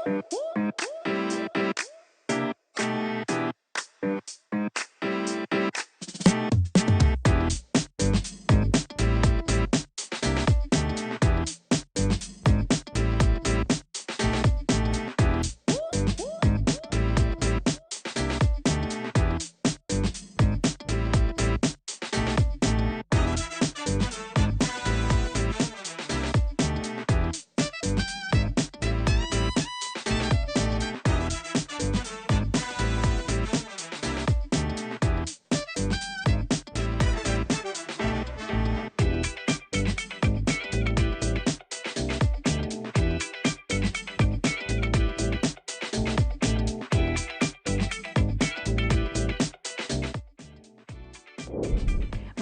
Bon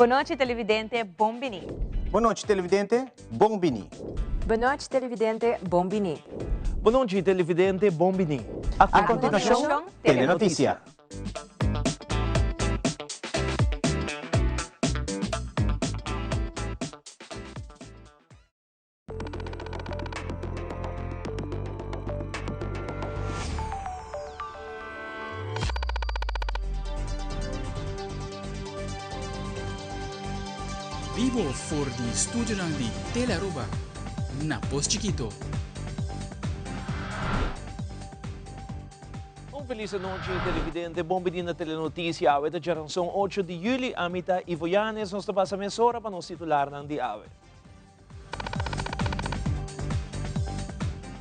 nochi televidente, bon bini. Bon nochi televidente, bon bini. Bon nochi televidente, bon bini. Bon nochi televidente, bon bini. A continuacion, Telenoticia. Bibo for di studionan di Telearuba na Pos Chikito. Un felis anochi televidente, bon bini na Telenoticia. Awe ta djaranson 8 di juli, ami ta Ivo Yanes, nos ta pasa mesora pa nos titularnan di awe.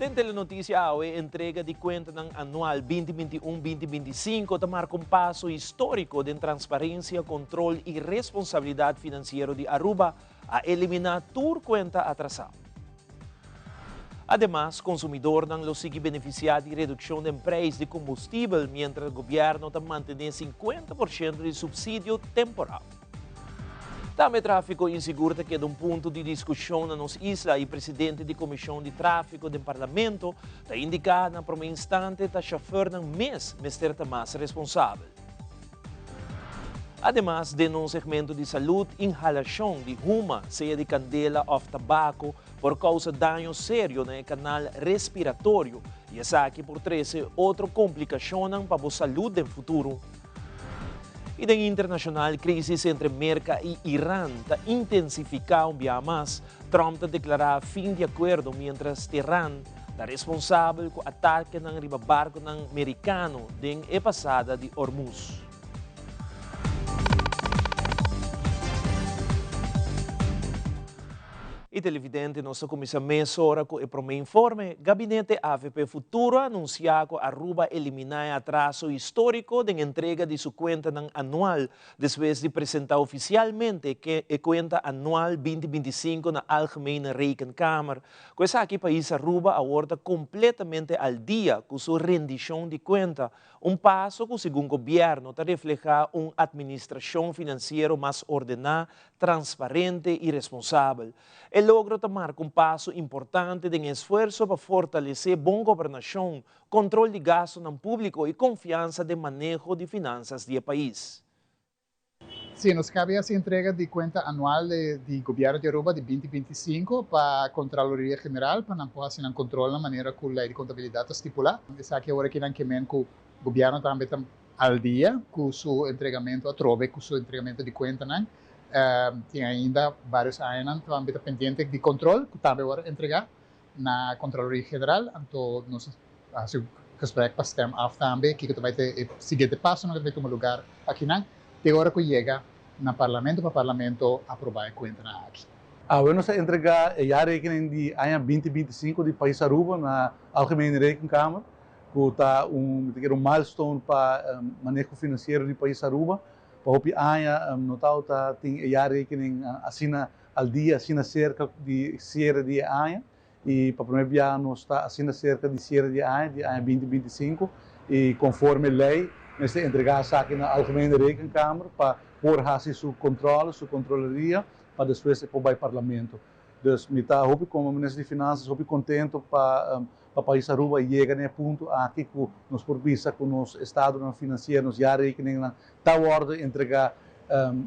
Den Telenoticia awe, entrega di cuentanan anual 2021-2025 ta marca un paso historico den transparencia, control y responsabilidad financiero di Aruba, a elimina tur cuenta atrasa. Ademas, consumidornan lo sigui beneficia di reduccion den prijs di combustibel mientras gobierno ta mantene 50% di subsidio temporal. Tambe tráfiko insigur ta keda un punto di diskushon na nos isla i presidente di komishon di tráfiko den parlamento ta indiká na promé instante ta shofèrnan mes mester ta mas responsabel. Ademas, den nos segmento di salud, inhalashon di huma, sea di kandela òf tabako, por kousa daño serio na e kanal respiratorio i esaki por trese otro komplikashonnan pa bo salud den futuro. I den internashonal, krisis entre Merka i Iran ta intensifiká un biaha mas. Trump ta deklará fin di akuerdo miéntras Tehran ta responsabel ku atakenan riba barkunan merikano den e pasada di Hormuz. I televidente, nos ta kuminsá mesora ku e promé informe. Gabinete avp Futuro a anunsiá ku Aruba a eliminá e atraso históriko den entrega di su kuentanan anual despues di presentá ofisialmente e kuenta anual 2025 na Algemene Rekenkamer. Ku esaki pais Aruba awor ta kompletamente al dia ku su rendishon di kuenta, Un paso ku segun gobièrnu ta reflehá un atministrashon finansiero mas ordená, transparente i responsabel. E logro ta marka un paso importante den e esfuerso pa fortalesé bon gobernashon, kontrol di gastunan públiko i konfiansa den maneho di finansas di e pais. Sí, nos caba haci entrega di cuenta anual di Gobierno di Aruba di 2025 pa Contraloria General pa nan por haci nan control na manera cu ley di contabilidad ta stipula. Esaki awor aki nan ke men cu Gobierno tambe ta al dia cu su entregamento atrobe cu su entregamento di cuentanan. Tin ainda varios añanan tambe ta pendiente di control cu tambe awor entrega na Contraloria General. Anto nos a haci un gesprek pa stem af tambe kico ta bay ta e siguiente pasonan cu ta bay tuma lugar akinan te ora cu yega na Parlamento pa Parlamento aproba e cuentanan aki. Awe nos a entrega e jaarrekening di aña 2025 di Pais Aruba na Algemene Rekenkamer, cu ta un, mi ta kere un milestone pa maneho financiero di Pais Aruba. Pa hopi aña no tabata tin e jaarrekening asina al dia, asina cerca di cierre di e aña, y pa primer biaha nos ta asina cerca di cierre di e aña, di aña 2025, y conforme ley mester entrega esaki na Algemene Rekenkamer pa por haci su controle, su controleria, pa despues e por bay Parlamento. Dus mi ta hopi como Minister di Finanzas hopi contento pa pa pais Aruba yega na e punto aki cu nos por bisa cu nos estadonan financiero, nos jaarrekeningnan ta wordo entrega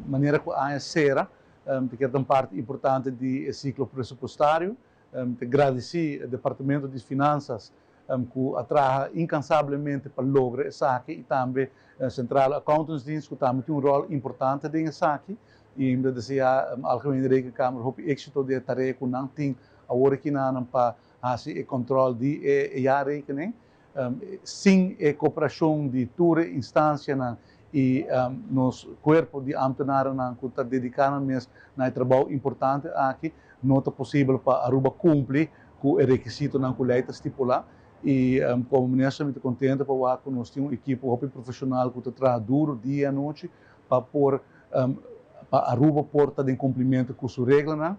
manera cu aña cera. Ta keda un parti importante di e ciclo presupuestario. Ta gradici Departamento di Finanzas. Ku a traha inkansablemente pa logra esaki i tambe Centrale Accountantsdienst ku tambe tin un ròl importante den esaki. I mi ta deseá Algemene Rekenkamer hopi éksito den e tarea ku nan tin awor aki nan pa hasi e kòntròl di e jaarrekening. Sin e koperashon di tur e instansianan i nos kuerpo di ámtenarennan ku ta dediká nan mes na e trabou importante aki, no ta posibel pa Aruba kumpli ku e rekisitonan ku lei ta stipulá. I komo minister mi ta kontento pa wak ku nos tin un ekipo hopi profeshonal ku ta traha duru dia i anochi pa por pa Aruba por ta den kumplimentu ku su reglanan.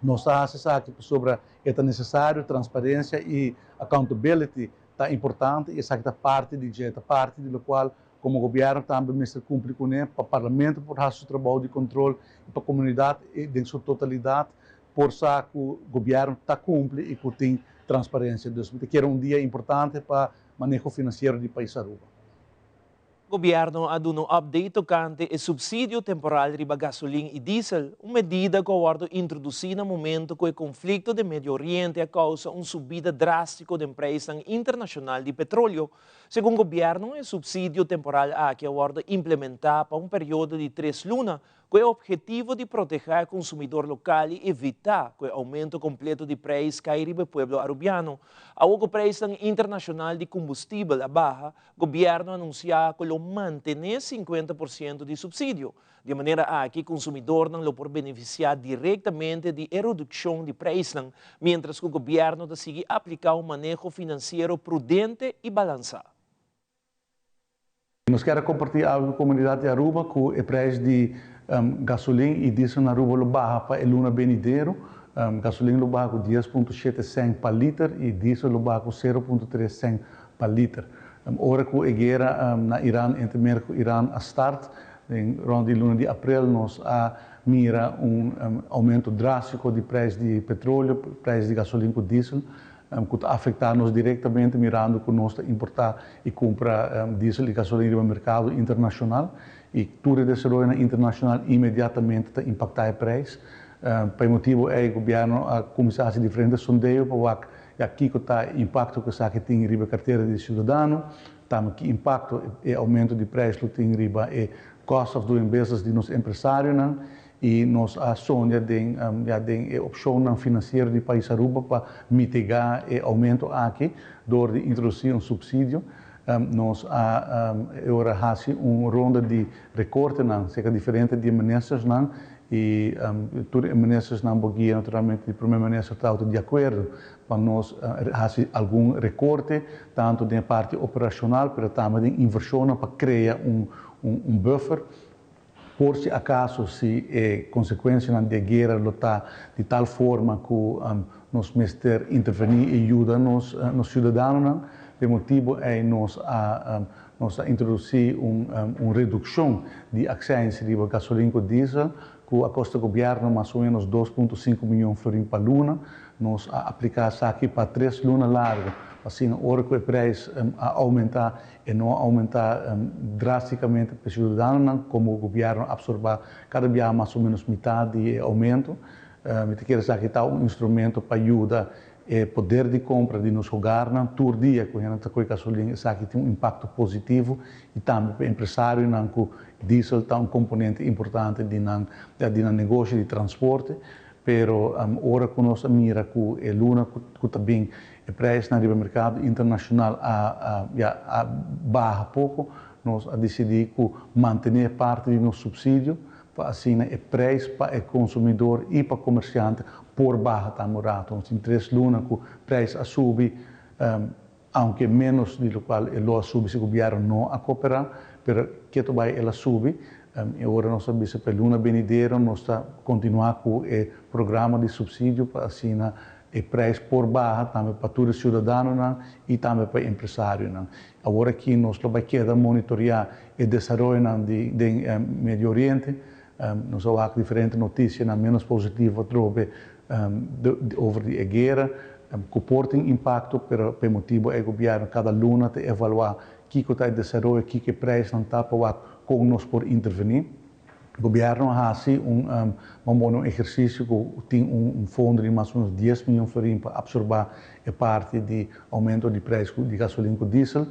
Nos ta hasi esaki pasobra e ta nesesario, transparensia i accountability ta importante i esaki ta parti di dje, ta parti di lokual komo gobièrnu tambe mester kumpli kuné pa parlamento por hasi su trabou di kontrol i pa komunidat den su totalidat por sa ku gobièrnu ta kumpli i ku tin transparensia. Dus mi ta kere un dia importante pa maneho finansiero di pais Aruba. Gobierno a duna un update tocante e subsidio temporal riba gasolin y diesel, un medida cu a wordo introduci na momento cu e conflicto den Medio Oriente a causa un subida drastico den prijsnan internacional di petroleo. Segun gobierno, e subsidio temporal aki a wordo implementa pa un periodo di tres luna, Ku e obhetivo di protehá e konsumidor lokal i evitá ku e oumento kompleto di preis kai riba e pueblo arubiano. Awor ku preisnan internashonal di kombustibel a baha, gobièrnu a anunsiá ku lo mantené 50% di supsidio. Di e manera aki konsumidornan lo por benefisiá direktamente di e redukshon di preisnan, miéntras ku gobièrnu ta sigui apliká un maneho finansiero prudente i balansá. Nos kier a kompartí algu ku komunidat di Aruba ku e preis di gasolin i diesel na Aruba lo baha pa e luna benidero. Gasolin lo baha ku 10.7 sènt pa liter i diesel lo baha ku 0.3 sènt pa liter. Ora ku e guera na Iran entre Merka ku Iran a start den rònt di luna di aprel nos a mira un oumento drástiko di preis di petroleo, preis di gasolin ku diesel. Ku ta afektá nos direktamente mirando ku nos ta importá i kumpra diesel i gasolin riba merkado internashonal i tur e desaroyonan internashonal inmediatamente ta impaktá e preis. Pa e motibu ei gobièrnu a kuminsá hasi diferente sondeo pa wak ya kiko ta e impakto ku esaki tin riba e kartera di siudadano, tambe ki impakto e oumento di preis lo tin riba e cost of doing business di nos empresarionan. I nos a sondia den ya den e opshonnan finansiero di pais Aruba pa mitigá e oumento aki dor di introdusí un supsidio. Nos a e ora hasi un ronda di rekortenan serka diferente di e ministersnan i tur e ministersnan bo guia naturalmente di prome minister tabata di akuerdo pa nos hasi algun rekorte tantu den e parti operashonal pero tambe den invershonnan pa krea un un buffer. Por si acaso si e consecuencianan di e guera lo ta di tal forma cu nos mester interveni y yuda nos nos ciudadanonan, p'e motibo ey nos a nos a introduci un un reduccion di accijns riba gasolin cu diesel cu a costa gobierno mas o menos 2.5 miyon florin pa luna. Nos a aplica esaki pa tres luna largo, asina ora cu e prijs a aumenta E no a oumentá drástikamente pa e siudadanonan, komo gobièrnu a apsorbá kada biaha mas o ménos mitat di e oumento. Mi ta kere esaki ta un instrumento pa yuda e poder di kompra di nos hogarnan. Tur dia ku hende ta kohe gasolin esaki tin un impakto positivo i tambe pa empresarionan ku diesel ta un komponente importante di nan di nan negoshi di transporte. Pero ora ku nos a mira ku e luna ku ta bin e preisnan riba merkado internashonal a ya a baha poko, nos a disidí ku mantené parti di nos supsidio pa asina e preis pa e konsumidor i pa komersiante por baha tambe un rato. Nos tin tres luna ku preis a subi, aunke ménos di lokual e lo a subi si gobièrnu no a koperá, pero ketu bai el a subi. I ora nos a bisa pa e luna benidero nos ta kontinuá ku e programa di supsidio pa asina e preis por baha tambe pa tur e siudadanonan i tambe pa e empresarionan. Awor aki nos lo bai keda monitoreá e desaroyonan di den Medio Oriente. Nos a wak diferente notisianan ménos positivo atrobe over di e guera ku por tin impakto, pero pa e motibu ei gobièrnu kada luna ta evaluá kiko ta e desaroyo, kiko e preisnan ta pa wak kon nos por intervení. Gobierno a haci un bon ehercicio cu tin un fondo di mas o menos 10 miyon florin pa absorba e parti di aumento di prijs di gasolin cu diesel.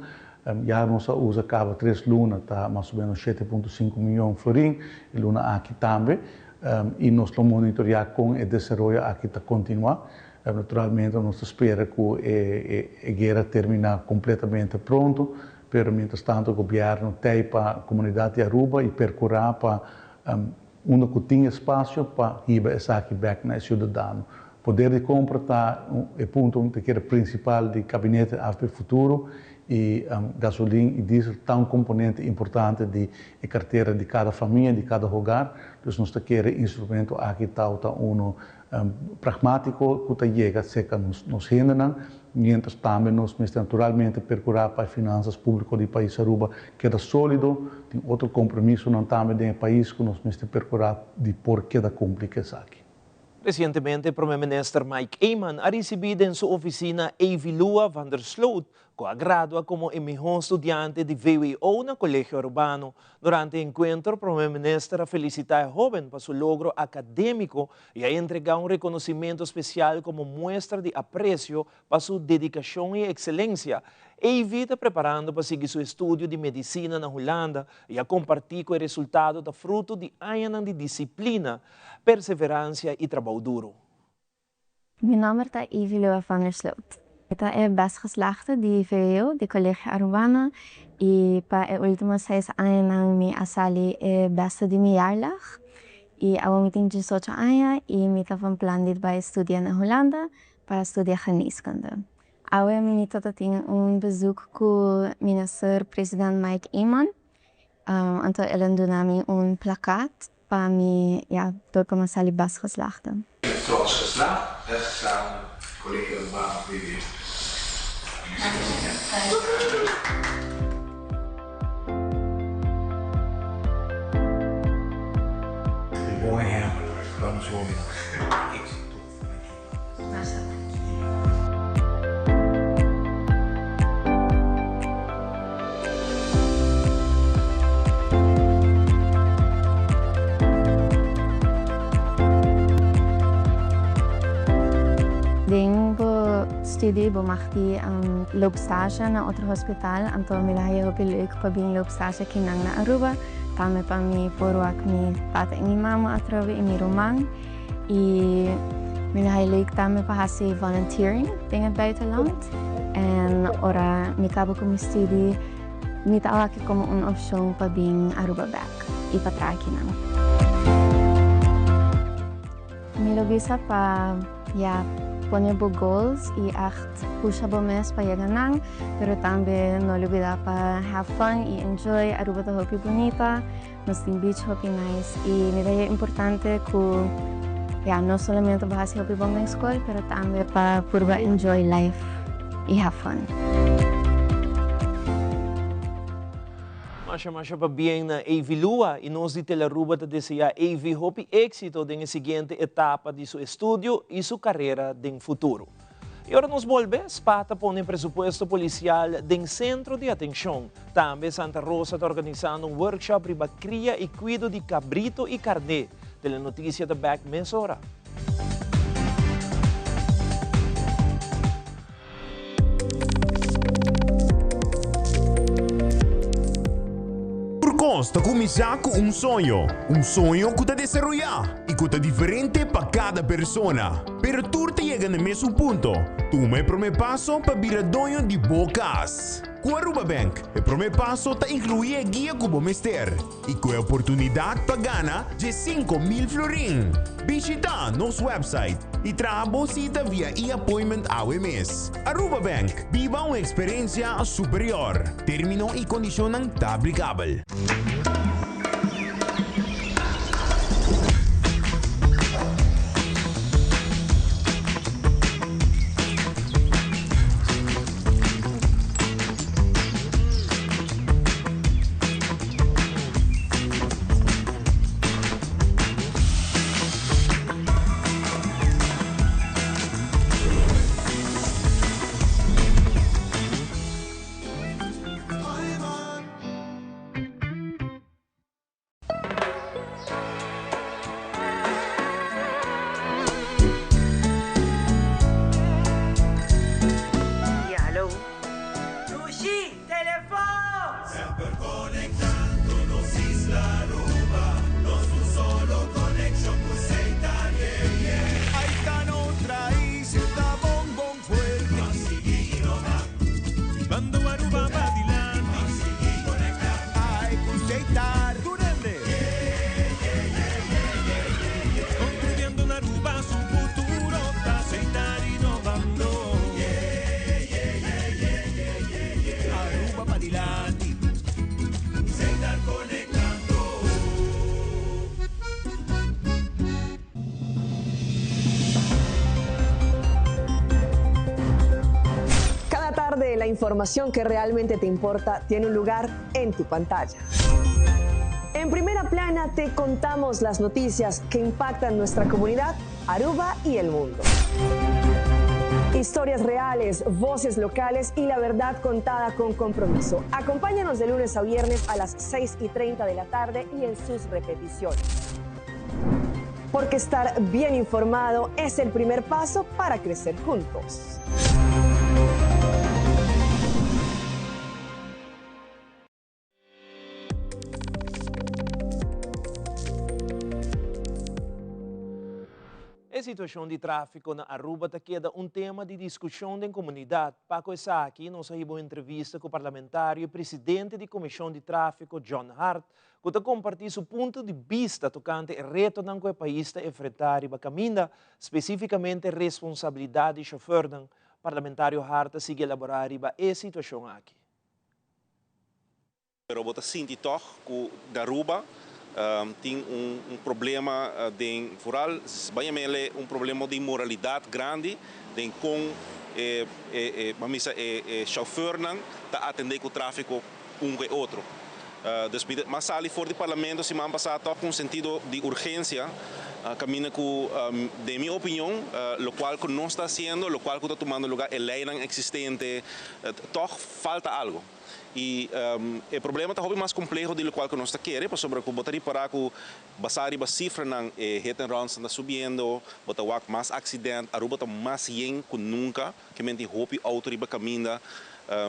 Ya nos a usa caba 3 luna, ta mas o menos 7.5 miyon florin, e luna aki tambe. Y nos lo monitorea con e desaroyo aki ta continua. Naturalmente nos ta spera cu e guera termina completamente pronto, pero mientras tanto gobierno t'ey pa comunidad di Aruba y percura pa unda cu tin espacio pa hiba esaki bek na e ciudadano. Poder di compra ta e punto te kere principal di Gabinete AFP Futuro y gasolin y diesel ta un componente importante di e cartera di cada famia, di cada hogar. Dus nos ta kere instrumento aki tau ta uno pragmatico cu ta yega cerca nos hendenan, mientras tambe nos mester naturalmente percura pa e finanzas publico di pais Aruba keda solido. Tin otro compromisonan tambe den e pais cu nos mester percura di por keda cumpli cu esaki. Recientemente Prome Minister Mike Eman a ricibi den su oficina Evilua van der Sloot, cu a gradua como e miho studiante di VWO na Colegio Arubano. Durante e encuentro, Prome Minister a felicita e hoben pa su logro academico y a entrega un reconocimento special como muestra di aprecio pa su dedicacion y excelencia. Evie ta preparando pa sigui su estudio di medicina na Hulanda y a comparti cu e resultado ta fruto di añanan di disciplina, perseverancia y trabou duro. Mi nomber ta Evie Lua van der Sloot. Mi ta e best geslaagde di VWO, di Colegio Arubano, y pa e ultimo seis añanan mi a sali e beste di mi jaarlag. Y awo mi tin diesocho aña y mi ta van plan di bay studia na Hulanda pa studia geneeskunde. Awe mi ta tin un bezoek cu Minister President Mike Eman, anto el a duna mi un plakkaat pa mi, ja, door cu mi a sali best geslaagde. Trots geslaagd, best geslaagde, Colegio Arubano VWO. Bon ehempel pa nos hobennan. Éxito. Den bo studie bo mag di loop stage na otro hospital, anto mi lo haya hopi leuk pa bin loop stage akinan na Aruba, tambe pa mi por wak mi tata y mi mama atrobe y mi ruman. Y mi lo haya leuk tambe pa haci volunteering den het buitenland. En ora mi caba cu mi studie, mi ta wak como un opcion pa bin Aruba bek y pa traha akinan. Mi lo bisa pa, ja, pone bo goals y echt pusha bo mes pa yega nan, pero tambe no lubida pa have fun y enjoy. Aruba ta hopi bunita. Nos tin beach hopi nice y mi ta haya importante cu ya no solamente bo haci hopi bon den school pero tambe pa purba enjoy life y have fun. Masha masha pabien na Evie Lua y nos di Telearuba ta desea Evie hopi exito den e siguiente etapa di su estudio y su carera den futuro. Y ora nos bolbe, spa ta pone presupuesto policial den centro di atencion. Tambe Santa Rosa ta organisando un workshop riba cria y cuido di cabrito y carné. Telenoticia ta back mesora. Tur kos ta kuminsá ku un soño, un soño ku ta desaroyá i ku ta diferente pa kada persona. Pero tur ta yega na e mesun punto, tuma e promé paso pa bira doño di bo kas. Ku Aruba Bank, e promé paso ta inkluí e guia ku bo mester i ku e oportunidat pa gana 10,000 florin. Bishitá nos website i traha bo sita via e-appointment awe mes. Aruba Bank, biba un eksperensia superior. Término i kondishonnan ta aplikabel. la información que realmente te importa tiene un lugar en tu pantalla. En primera plana te contamos las noticias que impactan nuestra comunidad, Aruba y el mundo. Historias reales, voces locales y la verdad contada con compromiso. Acompáñanos de lunes a viernes a las 6 y 30 de la tarde y en sus repeticiones. Porque estar bien informado es el primer paso para crecer juntos. E situacion di trafico na Aruba ta keda un tema di discusion den comunidad. Pa cu esaki nos a hiba un entrevista cu parlamentario y presidente di Comision di Trafico John Hart cu ta comparti su punto di bista tocante e retonan cu e pais ta enfrenta riba caminda, specificamente responsabilidad di chofernan. Parlamentario Hart ta sigui elabora riba e situacion aki. Pero bo ta sinti tòg ku na Aruba tin un problema den vooral ban yam'e un problema di moralidat grandi den kon e ban bisa e chauffeurnan ta atendé ku tráfiko un ku e otro. Dus mi a sali for di parlamento siman pasá tòg ku un sentido di urgensia kaminda ku den mi opinion lokual ku nos ta hasiendo, lokual ku ta tumando lugá e leinan eksistente tòg falta algu. I e problema ta hopi mas kompleho di lokual ku nos ta kere, pasobra ku bo ta ripará ku basá riba sifranan e hit and runs ta subiendo, bo ta wak mas aksident, Aruba ta mas yen ku nunka, ke men tin hopi outo riba kaminda,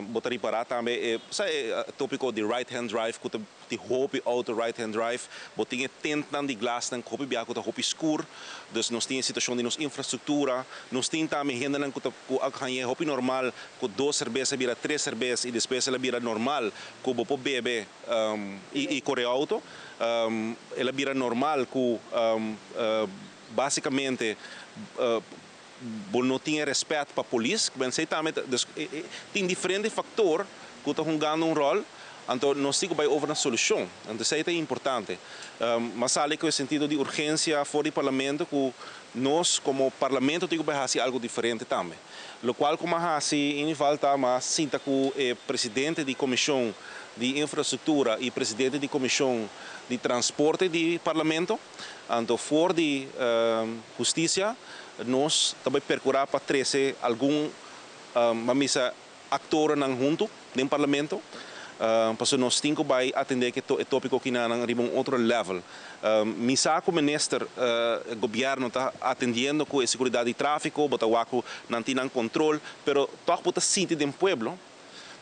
bo ta ripará tambe e sa e topiko di right hand drive ku ta tin hopi outo right hand drive, bo tin e tentnan di glasnan ku hopi biaha ku ta hopi skur, dus nos tin e situashon di nos infrastruktura, nos tin tambe hendenan ku ta ku a hañ'é hopi normal Ku dos serbes a bira tres serbes i despues el a bira normal ku bo por bebe i kore outo. El a bira normal ku basikamente bo no tin e rèspèt pa polis. Esei tambe ta, tin diferente faktor ku ta hungando un ròl, anto nos tin ku bai over na solushon. Anto esei ta importante. Mas sali ku e sentido di urgensia for di parlamento ku nos komo parlamento tin ku bai hasi algu diferente tambe. Locual cu m'a haci Inival ta m'a sinta cu e presidente di Comision di Infrastructura y presidente di Comision di Transporte di Parlamento. Anto for di Husticia nos ta bay percura pa trece algun, m'a misa, actornan hunto den Parlamento, pasobra nos tin cu bay atende cu e topico kinanan riba un otro level. Mi sa cu minister, gobierno ta atendiendo cu e seguridad di trafico, bo ta wak cu nan tin nan control, pero toch bo ta sinti den pueblo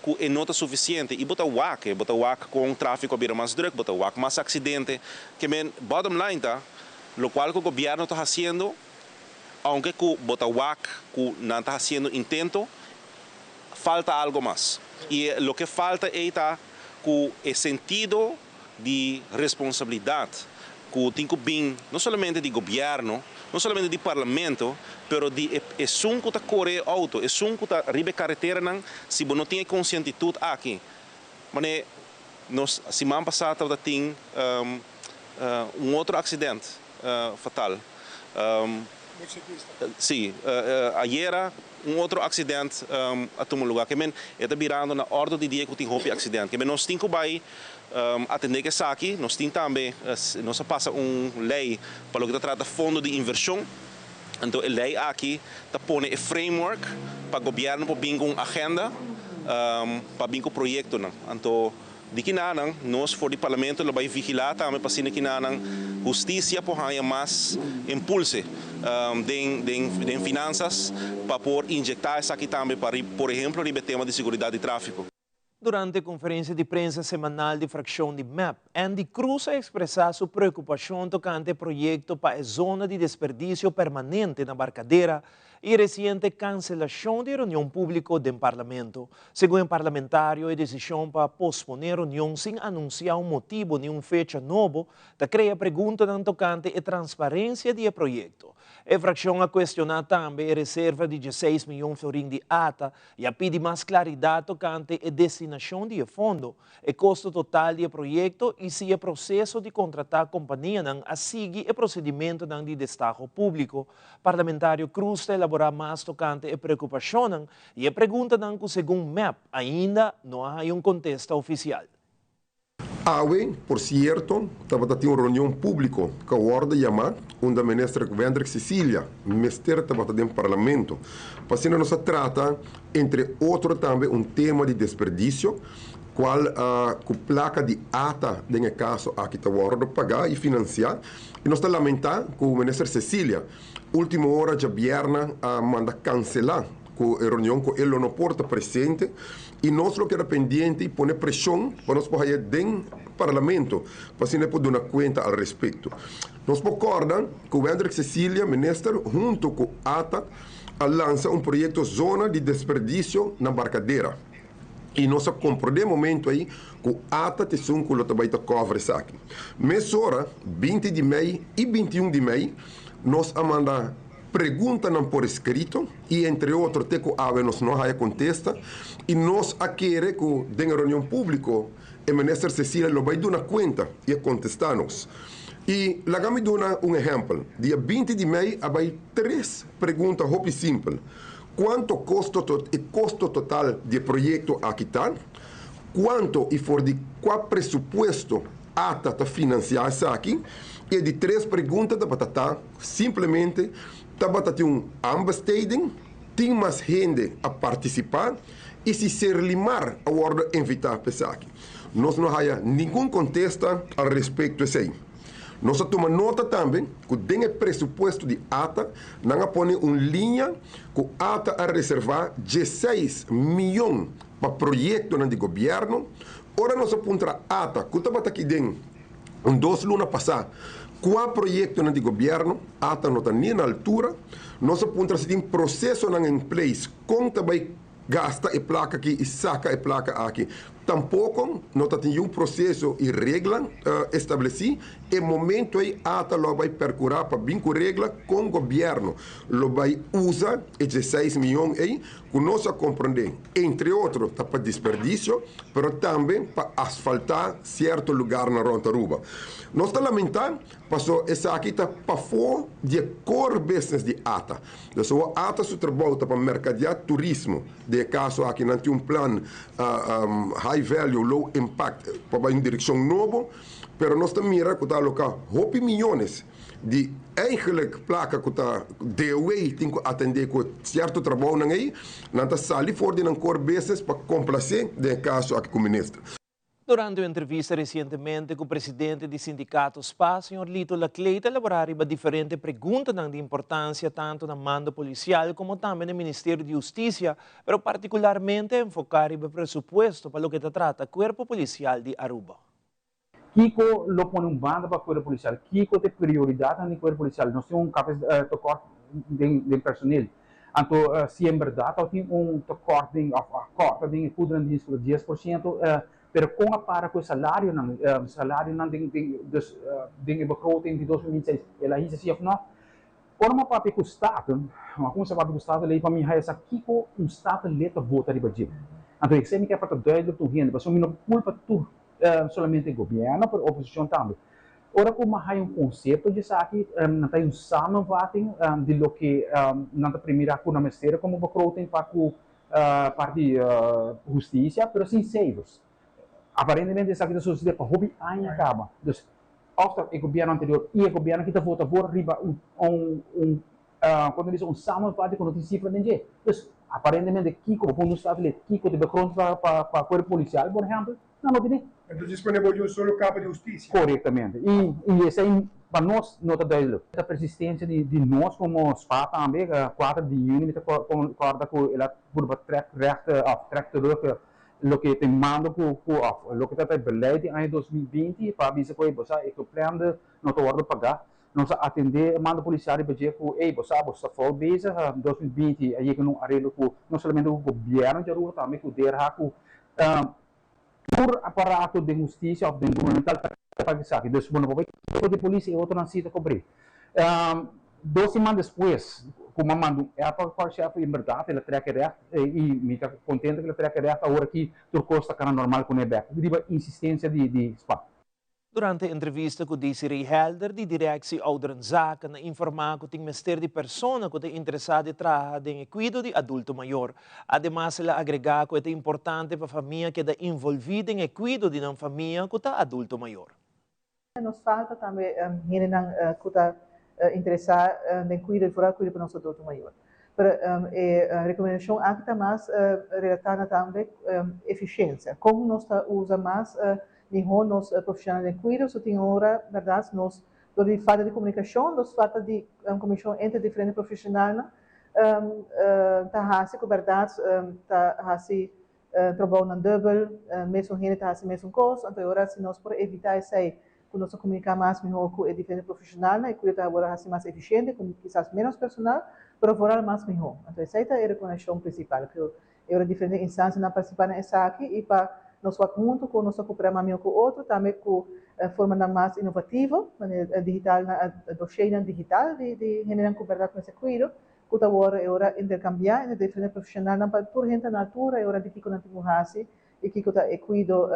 cu e no ta suficiente y bo ta wak e, bo ta wak con trafico a bira mas druk, bo ta wak mas accidente. Ke men, bottom line ta, locual cu gobierno ta haciendo, aunke cu bo ta wak cu nan ta haciendo intento, falta algo mas. Y loke falta ey ta cu e sentido di responsabilidad cu tin cu bin no solamente di gobierno, no solamente di parlamento, pero di e esun cu ta core e auto, esun cu ta riba e careteranan, si bo no tin e concientitud aki, mane nos siman pasa tabata tin un otro accident fatal. Sí, ayera un otro accident a tuma lugar. Ke men e ta birando na ordo di dia cu tin hopi accident. Ke men nos tin cu bay atende cu esaki. Nos tin tambe, nos a pasa un ley pa loke ta trata fondo di inversion. Anto e ley aki ta pone e framework pa gobierno por bin cu un agenda pa bin cu proyectonan. Anto Di kinanan, nos for di Parlamento lo bai vigilá tambe pa asina kinanan hustisia por haña mas impulse den den finansas pa por injektá esaki tambe pa por ehemplo riba e tema di seguridat di tráfiko. Durante konferensia di prensa semanal di frakshon di mep, Andy Croes a ekspresá su preokupashon tokante e proyekto pa e zona di desperdisio permanente na Barcadera i resiente kanselashon di e reunion públiko den Parlamento. Segun e parlamentario, e desishon pa posponé reunion sin anunsiá un motibu ni un fecha nobo ta krea preguntanan tokante e transparensia di e proyekto. E fraccion a cuestiona tambe e reserva di 16 miyon florin di ATA y a pidi mas claridad tocante e destinacion di e fondo, e costo total di e proyecto y si e proceso di contrata companianan a sigui e procedimentonan di destaho publico. Parlamentario Croes ta elabora mas tocante e preocupacionnan y e preguntanan cu segun MEP ainda no a haya un contesta oficial. Awe, por cierto, tabata tin un reunion publico cu a wordo yama unda Minister Wendrick Cecilia mester tabata den Parlamento pa asina nos a trata entre otro tambe un tema di desperdicio cual cu placa di ata den e caso aki ta wordo paga y financia y nos ta lamenta cu Minister Cecilia ultimo ora djabierna a manda cancela cu e reunion cu e lo no por ta presente y nos lo keda pendiente y pone presion pa nos por haya den Parlamento pa asina e por duna cuenta al respecto. Nos por corda cu Wendrick Cecilia, Minister, hunto cu ata a lansa un proyecto zona di desperdicio na Barcadera y nos a comprende e momento ey cu ata ta esun cu lo ta bay ta cover esaki. Mesora, 20 di mei y 21 di mei, nos a manda preguntanan por escrito y entre otro te cu awe nos no haya contesta y nos a kere cu den e reunion publico e Minister Cecilia lo bay duna cuenta y a contesta nos. Y laga mi duna un ehempel, dia 20 di mei a bay tres pregunta hopi simpel, Cuanto costo e costo total di e proyecto aki ta? Cuanto y for di cua presupuesto ata ta financia esaki? Y e di tres pregunta tabata ta simplemente, tabata tin un aanbesteding? Tin mas hende a participa? Y si Serlimar a wordo invita pa esaki? Nos no haya ningun contesta al respecto esey. Nos a tuma nota tambe cu den e presupuesto di ata nan a pone un liña cu ata a reserva 16 miyon pa proyectonan di gobierno. Ora nos a puntra ata cu tabata aki den un dos luna pasa cua proyectonan di gobierno, ata no ta ni na altura. Nos a puntra si tin procesonan en place con ta bay gasta e placa aki y saca e placa aki. Tampoco no ta tin un proceso y regla estableci. E momento ey ata lo bay percura pa bin cu regla con gobierno lo bay usa e 16 miyon ey cu nos a comprende entre otro ta pa desperdicio pero tambe pa asfalta cierto lugarnan rond Aruba. Nos ta lamenta paso esaki ta pafo di e core business di ata. Dus awor ata su trabou ta pa mercadeá turismo. Den e caso aki nan tin un plan high value, low impact pa bai un direccion nobo, pero nos ta mira cu ta aloca hopi miyones di eigenlijk placa cu ta DOW tin cu atende cu cierto trabounan ey, nan ta sali for di nan core business pa complace den e caso aki cu minister. Durante un entrevista recientemente cu presidente di sindicato spa, señor Lito Laclé ta elabora riba diferente preguntanan di importancia tanto na mando policial como tambe na Ministerio di Husticia, pero particularmente enfoca riba e presupuesto pa loke ta trata Cuerpo Policial di Aruba. Kico lo pone un banda pa Cuerpo Policial? Kico ta e prioridadnan di Cuerpo Policial? Nos tin un tekort den personeel. Anto si en berdad tabatin un tekort den of a korta den e goederendienst ku ta 10%, pero kon a para ku e salarionan, salarionan den den dus den e begroting di 2026, el a hisa si of no? Ora mi a papia ku Staten, mi a kuminsá papia ku Staten lei pa mi haya sa kiko un Statenlid ta vota riba dje. Anto esei mi kier pa ta duidelijk tur hende, pasobra mi no por kulpa tur solamente gobièrnu, pero oposishon tambe. Ora ku mi a haya un konsepto di esaki, nan ta haya un samenvatting di loke nan ta primira ku nan mester komo begroting pa ku parti hustisia, pero sin seifers. Aparentemente esaki ta sosede pa hopi aña kaba. Dus òf ta e gobièrnu anterior i e gobièrnu aki ta vota for riba un un kon ta bisa un samenvatting ku no tin sifra den dje. Dus aparentemente kiko bo punto staat kiko ta e begroting pa pa kuerpo polisial por ehèmpel Nan no tene. Entonces pone bo di un solo capa di husticia. Corectamente. Y y esey pa nos no ta duidelijk. Ta persistencia di di nos como spa tambe, 4 di juni mi ta corda cu el a purba trek recht of trek terug loke ta e mando cu cu of loke ta ta e beleid di aña 2020 pa bisa cu ey bo sa e geplande no ta wordo paga. Nos a atende e mando policial riba dje cu ey bo sa bo sta fout bezig. 2020 a yega na un areglo cu no solamente cu gobierno di Aruba tambe cu DRH cu Tur aparato den hustisia of den gubernamental ta paga esaki. Dus bo no por bai kiko di polis e otronan si ta kobri. 2 siman despues, ku mi a manda un app pa korpschef, en berdat el a trek recht i mi ta kontentu ku el a trek recht. Awor aki tur kos ta kana normal kuné bèk, riba insistensia di SPA. Durante entrevista ku Desiree Helder di Directie Ouderenzaken a informá ku tin mester di persona ku ta interesá di traha den kuido di adulto mayor. Ademas, el a agregá ku ta importante pa famia keda envolví den kuido di nan famia ku ta adulto mayor. Nos falta tambe hendenan ku ta interesá den kuido, vooral kuido pa nos adulto mayor. Pero e rekomendashon aki ta mas relatá tambe efisiensia. Kon nos ta usa mas mihó nos profeshonal den kuido, so tin ora, berdat, nos dor di falta di komunikashon, nos falta di komunikashon entre diferente profeshonal, ta hasi ku berdat ta hasi trabounan dubbel, mesun hende ta hasi mesun kos. Anto ora si nos por evitá esei, ku nos komuniká mas mihó ku e diferente profeshonal, i kuido ta hasi mas efisiente, ku kisas menos personal, pero vooral mas mihó. Anto esei ta e rekomendashon prinsipal, ku e diferente instansianan partisipá na esaki i pa nos wak huntu ku nos kooperá mas mihó ku otro, tambe ku forma mas inovativo, digital, na dossier digital di hende ku berdat mester kuido, ku ta ora interkambiá entre diferente profeshonal pa tur hende na altura e ora di kiko nan tin ku hasi i kiko ta e kuido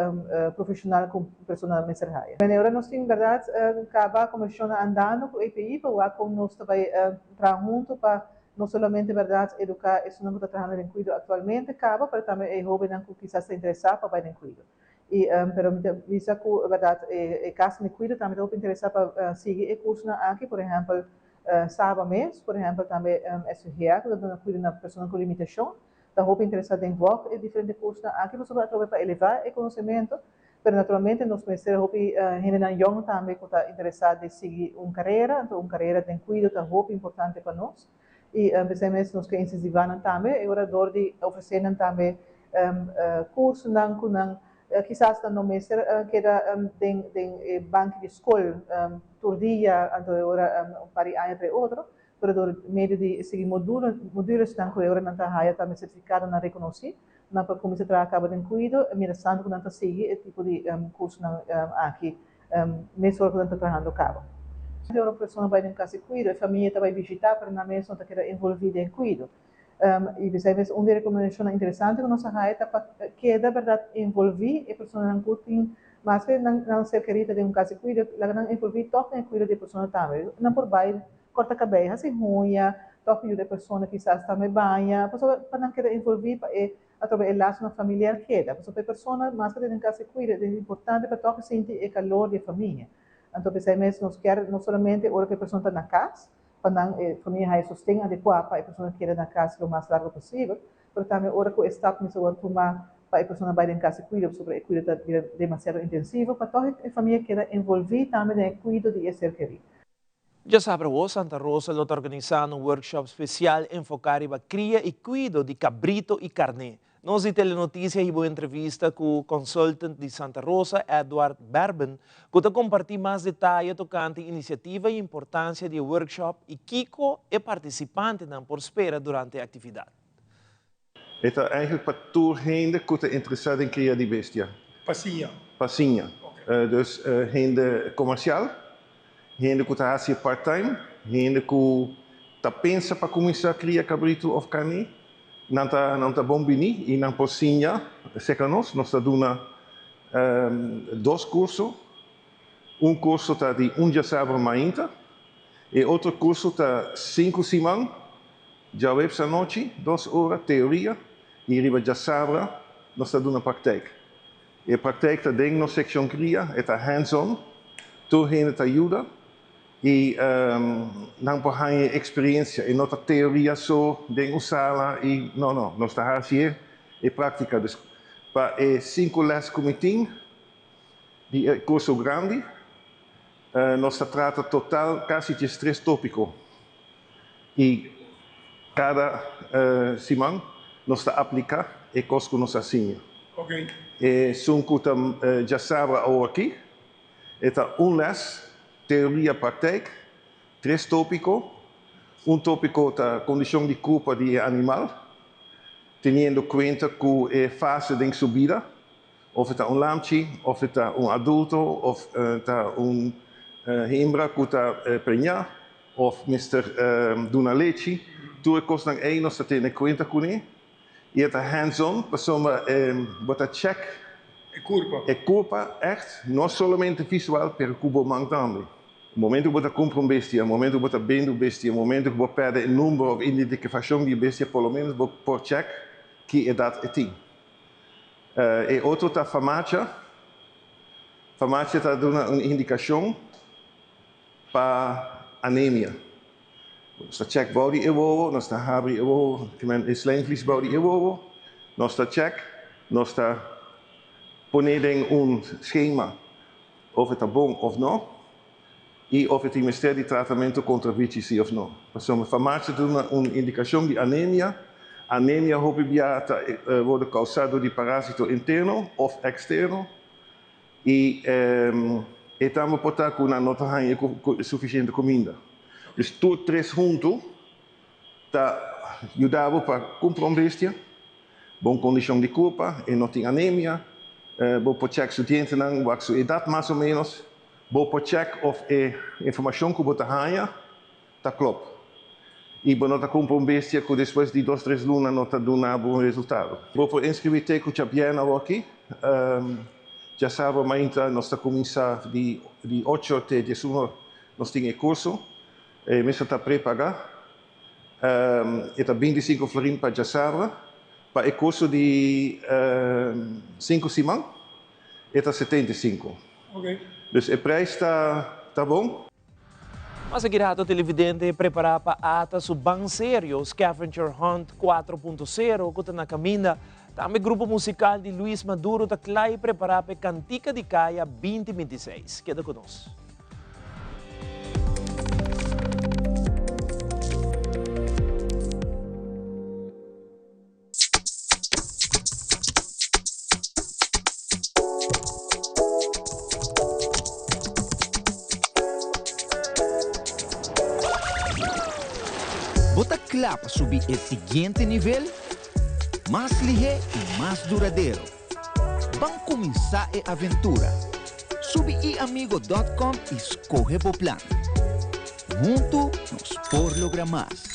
profeshonal ku persona mester haya. I ora nos tin berdat kaba kombersashon andando ku EPI pa wak kon nos ta bai traha huntu pa no solamente berdat eduká esnan ku ta trahando den kuido aktualmente kaba, pero tambe e hóbennan ku kisas ta interesá pa bai den kuido. I pero mi ta bisa ku berdat e kas di kuido tambe ta interesá pa sigui e kursonan aki, por ehèmpel SABA mes, por ehèmpel tambe SVGA, ku ta duna kuido na persona ku limitashon, ta hopi interesá den volg e diferente kursonan aki, pasobra atrobe pa elevá e konosementu, pero naturalmente nos mester hopi hendenan yòn tambe ku ta interesá di sigui un karera, anto un karera den kuido ta hopi importante pa nos. I p'esei mes nos ke insentivá nan tambe, e ora dor di ofresé nan tambe kursonan ku nan kisas nan no mester keda den e banki di skol tur dia, anto e ora un par di aña tras otro, pero dor medio di sigui modulesnan ku e ora nan ta haya tambe sertifikadonan rekonosí, nan por kuminsá traha kaba den kuido, mientras tanto ku nan ta sigui e tipo di kursonan aki mes ora ku nan ta trahando kaba. E ora un persona bai den kas di kuido, e famia ta bai bishitá, pero nan mes no ta keda envolví den kuido. I p'esei mes un di e rekomendashonnan interesante ku nos a haya ta pa keda berdat envolví e personanan ku tin maske nan ser kerí ta den un kas di kuido, laga nan envolví tòg den e kuido di e persona tambe. Nan por bai kòrta kabei, hasi huña, tòg yuda e persona kisas tambe baña, pasobra pa nan keda envolví pa e atrobe e lasonan familiar keda. Pasobra pa e persona maske ta den kas di kuido ta importante pa tòg sinti e kalor di e famia. Anto p'esei mes nos kier no solamente ora ku e persona ta na kas, pa nan e famia haya sosten adekuá pa e persona keda na kas lo mas largu posibel, pero tambe ora ku e stap mester wòrdu tumá pa e persona bai den kas di kuido pasobra e kuido ta bira demasiado intensivo, pa tòg e famia keda envolví tambe den e kuido di e ser kerí. Djasabra Santa Rosa lo ta organisando un workshop spesial enfoká riba kria i kuido di kabrito i karné. Nos di Telenotisia a entrevista ku consultant di Santa Rosa, Edward Berben, ku ta kompartí mas detaye tokante inisiativa i importansia di e workshop i kiko e partisipantenan por spera durante e aktividat. E ta eigenlijk pa tur hende ku ta interesá den kria di bestia. Pa siña. Pa siña. Dus hende komersial, hende ku ta hasi part-time, hende ku ta pensa pa kuminsá kria kabritu òf karné, nan ta bon bini i nan por siña serka nos. Nos ta duna dos kurso. Un kurso ta di un djasabra mainta i otro kurso ta 5 siman, djaweps anochi, 2 ora teoria i riba djasabra nos ta duna praktijk. E praktijk ta den nos sekshon kria, e ta hands-on, tur hende ta yuda i nan por haña eksperensia i no ta teoria so den un sala i no, nos ta hasi e práktika. Dus pa e 5 les ku mi tin di e kurso grandi, nos ta trata total kasi 13 tópiko. I kada siman nos ta apliká e kos ku nos a siña. Esun ku ta djasabra aki, e ta un les, teoria praktijk, tres tópiko. Un tópiko ta kondishon di kurpa di animal, teniendo kuenta ku e fase den su bida, òf ta un lamchi, òf ta un adulto, òf ta un hembra ku ta preñá. òf mester duna lechi. Tur e kosnan ei nos ta tene kuenta kuné i e ta hands on pasobra bo ta check e kurpa ègt, no solamente visual pero ku bo man tambe. Momento ku bo ta kumpra un bestia, momento ku bo ta bende un bestia, momento ku bo pèrdè e number òf identifikashon di e bestia por lo ménos bo por check ki edat e tin. E otro ta famacha. Famacha ta duna un indikashon pa anemia. Nos ta check bou di e wowo, nos ta habri e wowo, e slijmvlies bou di e wowo, nos ta check, nos ta pone den un schema of e ta bon of no y of e tin mester di tratamento contra bichi si of no. Pasobra farmacia ta duna un indicacion di anemia, anemia hopi bia ta wordo causa door di parasito interno of externo y e tambe por ta cu nan no ta hanja suficiente cuminda. Dus tur tres hunto ta yuda bo pa cumpra un bestia. Bon kondishon di kurpa, e no tin anemia, bo por chèk su dientenan, wak su edat mas o ménos, bo por chèk of e informashon ku bo ta haña ta klòp. I bo no ta kumpra un bestia ku despues di dos tres luna no ta duna bo un resultado. Bo por inskribí te ku djabièrnè awoki. Djasabra mainta nos ta kuminsá di ocho te diesun or nos tin e kurso. E mester ta prepagá. E ta 25 florin pa djasabra. Pa e kurso di sinku siman e ta 75. Dus e prijs ta bon. Mas aki rato televidente prepara pa ata su ban serio Scavenger Hunt 4.0 ku ta na kaminda. Tambe grupo musikal di Luis Maduro ta kla i prepara pa e Kantika di Kaya 2026. Keda ku nos. Bo ta kla pa subi e siguiente nivel? Mas lihé i mas duradero. Ban kuminsá e aventura! Subi iamigo dòt kòm i skohe bo plan. Huntu nos por logra mas!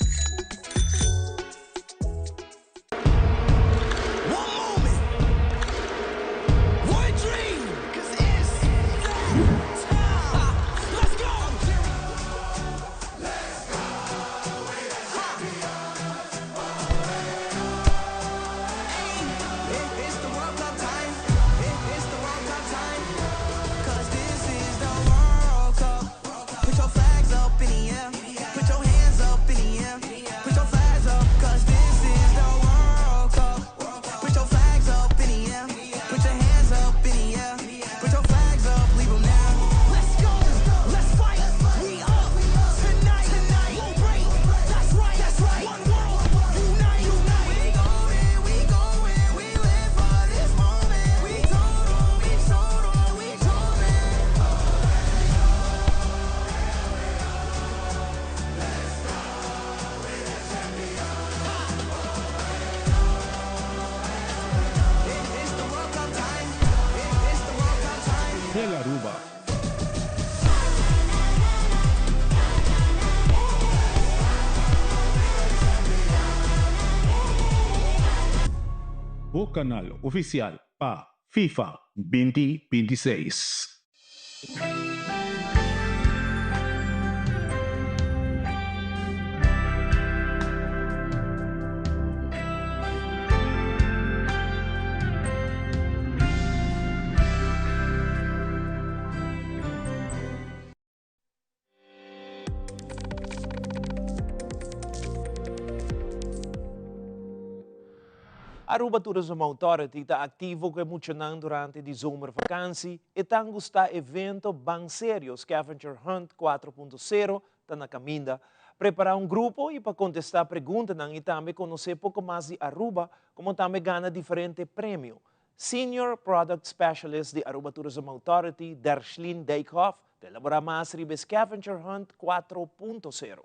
Tele Aruba. Bo kanal ofisial pa FIFA 2026. Aruba Tourism Authority ta activo cu e muchanan durante di zomervakantie. E tan gusta evento Ban Serio Scavenger Hunt 4.0 ta na caminda. Prepara un grupo y pa contesta preguntanan y tambe conoce poco mas di Aruba como tambe gana diferente premio. Senior Product Specialist di Aruba Tourism Authority, Dershlin Dijkhoff, ta elabora mas riba e Scavenger Hunt 4.0.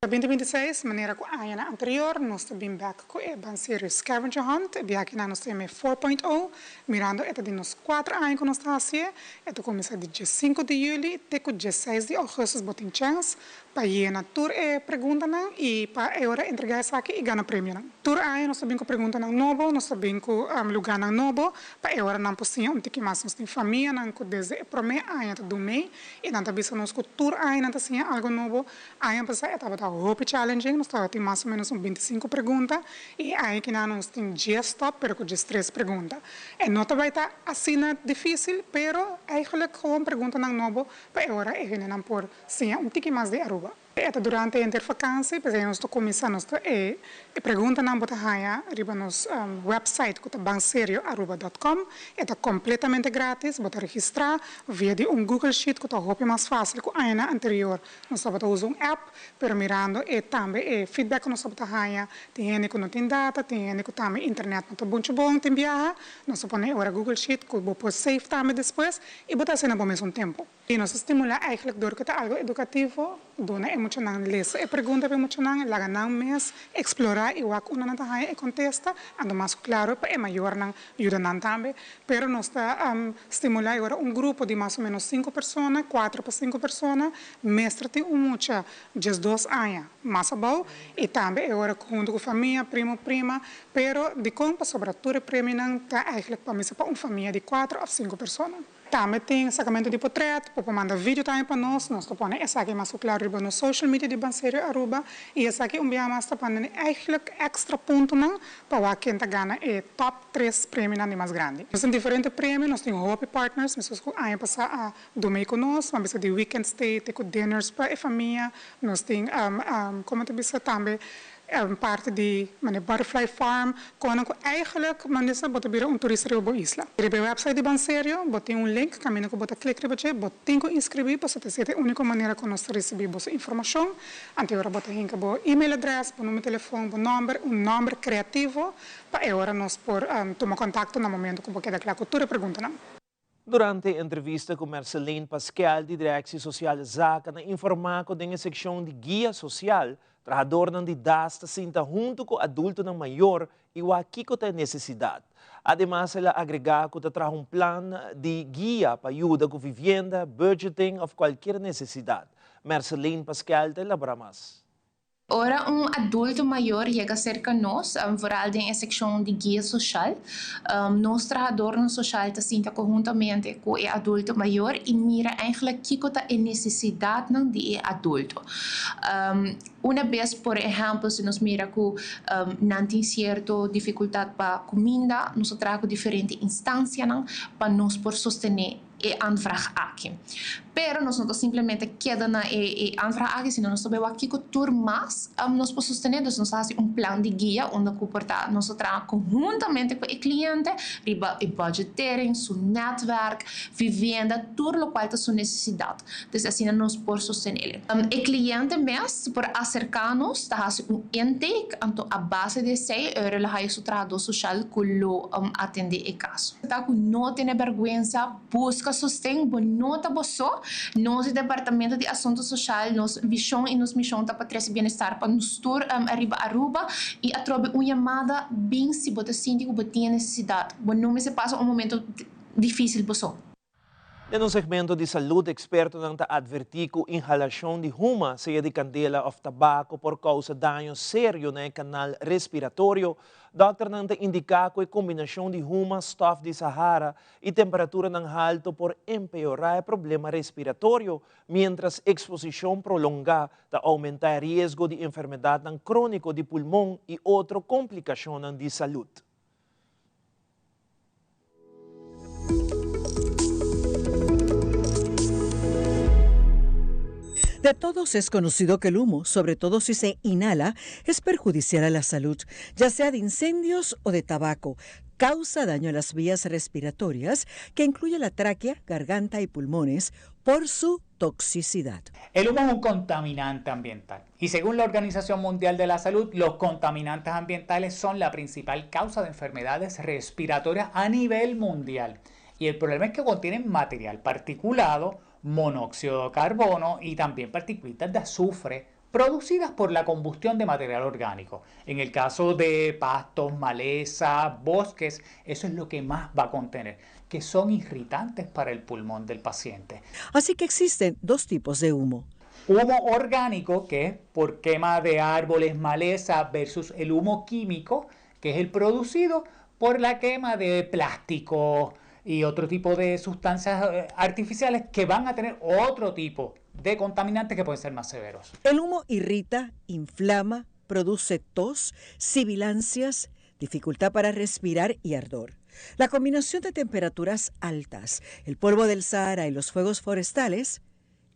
Pa binti binti seis, manera ku añanan anterior, nos ta bin bèk ku e Ban Serio Scavenger Hunt. E biaha kinan nos ta yama e four point o, mirando e ta di nos kuater aña ku nos ta hasié. E ta kuminsá di diesinku di yüli te ku diesseis di ougùstus. Bo tin chèns pa yena tur e preguntanan i pa e ora entregá esaki i gana premionan. Tur aña nos ta bin ku preguntanan nobo, nos ta bin ku lugánan nobo pa e ora nan por siña un tiki mas. Nos tin famianan ku desde e promé aña ta dum'é i nan ta bisa nos ku tur aña nan ta siña algu nobo. Aña pasá e tabata hopi challenging, nos tabatin mas o ménos un bintisinku pregunta i e aña kinan nos tin dies stop pero ku diestres pregunta. E no ta bai ta asina difísil pero eigenlijk gewoon preguntanan nobo pa e ora e hendenan por siña un tiki mas di Aruba. E ta durante henter vakansi, p'esei nos ta kuminsá nos ta e preguntanan bo ta haña riba nos website ku ta banserioaruba dot com. E ta kompletamente gratis, bo ta registrá via di un Google Sheet ku ta hopi mas fásil ku añanan anterior. Nos tabata usa un app, pero mirando e tambe e feedback ku nos tabata haña, tin hende ku no tin data, tin hende ku tambe internet no ta buncho bon, tin biaha, nos a pone e ora Google Sheet ku bo por save tambe despues i bo ta hasi na bo mesun tempu. I nos a stimulá eigenlijk dor ku ta algu edukativo, duna e muchanan lesa e pregunta pa e muchanan, laga nan mes eksplorá i wak unda nan ta haña e kontesta, anto mas ku klaro pa e mayornan yuda nan tambe. Pero nos ta stimulá e ora un grupo di mas o ménos sinku persona, kuater pa sinku persona, mester tin un mucha diesdos aña mas abou i tambe e ora huntu ku famia, primo, prima. Pero dikon? Pasobra tur e premionan ta eigenlijk pa mester pa un famia di kuater òf sinku persona. Tambe tin sacamento di potret, bo por manda video tambe pa nos, nos ta pone esaki mas ku claro riba nos social media di Banserio Aruba y esaki un bia mas ta pone eigenlijk extra puntonan pa wak ken ta gana e top tres premionan di mas grandi. Nos tin diferente premio, nos tin hopi partners, meskos ku aña pasa a dumei ku nos, ban bisa di weekend stay te ku dinners pa e famia, nos tin como ta bisa tambe Parti di mane Butterfly Farm, konan ku eigenlijk mane sa bo ta bira un turista riba bo isla. Riba e website di Banserio bo tin un link kaminda ku bo ta klik riba dje, bo tin ku inskribí pasobra ta esei e úniko manera ku nos ta risibí boso informashon. Anto e ora bo ta hinka bo email adrès, bo numero telefòn, bo nòmber, un nòmber kreativo pa e ora nos por tuma kontakto na momento ku bo keda kla ku tur e preguntanan. Durante entrevista ku Merceline Pasquel di Directie Sociale Zaken a informá ku den e sekshon di guia sosial, trahadornan di das ta sinta huntu ku adultonan mayor i wak kiko ta e nesesidat. Ademas el a agregá ku ta traha un plan di guia pa yuda ku vivienda, budgeting òf kualkier nesesidat. Merceline Pasquel ta elaborá mas. Ora un adulto mayor yega serka nos, vooral den e sekshon di guia soshal, nos trahadornan soshal ta sinta konhuntamente ku e adulto mayor i mira eigenlijk kiko ta e nesesidatnan di e adulto. Una bes, por ehèmpel, si nos mira ku nan tin sierto difikultat pa kuminda, nos ta traha ku diferente instansianan pa nos por sostené e aanvraag aki. Pero nos no ta simplemente keda na e aanvraag aki, sino nos ta bay wak kiko tur mas nos por sostene. Dus nos ta hasi un plan di guia unda ku por ta nos ta traha konhuntamente ku e kliente riba e budgetering, su netwerk, vivienda, tur lokual ta su nesesidat. Dus asina nos por sostenele. E kliente mes por aserká nos, ta hasi un intake, anto a base di esei e lo haya su trahadó soshal ku lo atendé e kaso. Ta ku no tene bèrgwensa, buska sosten, bo no ta bo so. Nos di Departamento di Asuntu Soshal, nos vishon i nos mishon ta pa trese bienestar pa nos tur ariba Aruba i atrobe un yamada bin si bo ta sinti ku bo tin e nesesidat. Bo no mester pasa un momento difísil bo so. Den un segmento di salud expertonan ta adverti cu inhalacion di huma, sea di candela of tabaco, por causa daño serio na e canal respiratorio. Dokternan ta indica cu e combinacion di huma, stof di Sahara y temperaturanan halto por empeora e problema respiratorio, mientras exposicion prolonga ta aumenta e riesgo di enfermedadnan cronico di pulmon y otro complicacionnan di salud. De todos es conocido que el humo, sobre todo si se inhala, es perjudicial a la salud, ya sea de incendios o de tabaco. Causa daño a las vías respiratorias, que incluye la tráquea, garganta y pulmones, por su toxicidad. El humo es un contaminante ambiental y según la Organización Mundial de la Salud, los contaminantes ambientales son la principal causa de enfermedades respiratorias a nivel mundial. Y el problema es que contienen material particulado, monóxido de carbono y también partículas de azufre. producidas por la combustión de material orgánico. En el caso de pastos, maleza, bosques, eso es lo que más va a contener, que son irritantes para el pulmón del paciente. Así que existen dos tipos de humo. Humo orgánico, que es por quema de árboles, maleza, versus el humo químico, que es el producido por la quema de plástico y otro tipo de sustancias eh, artificiales que van a tener otro tipo de contaminantes que pueden ser más severos. El humo irrita, inflama, produce tos, sibilancias, dificultad para respirar y ardor. La combinación de temperaturas altas, el polvo del Sahara y los fuegos forestales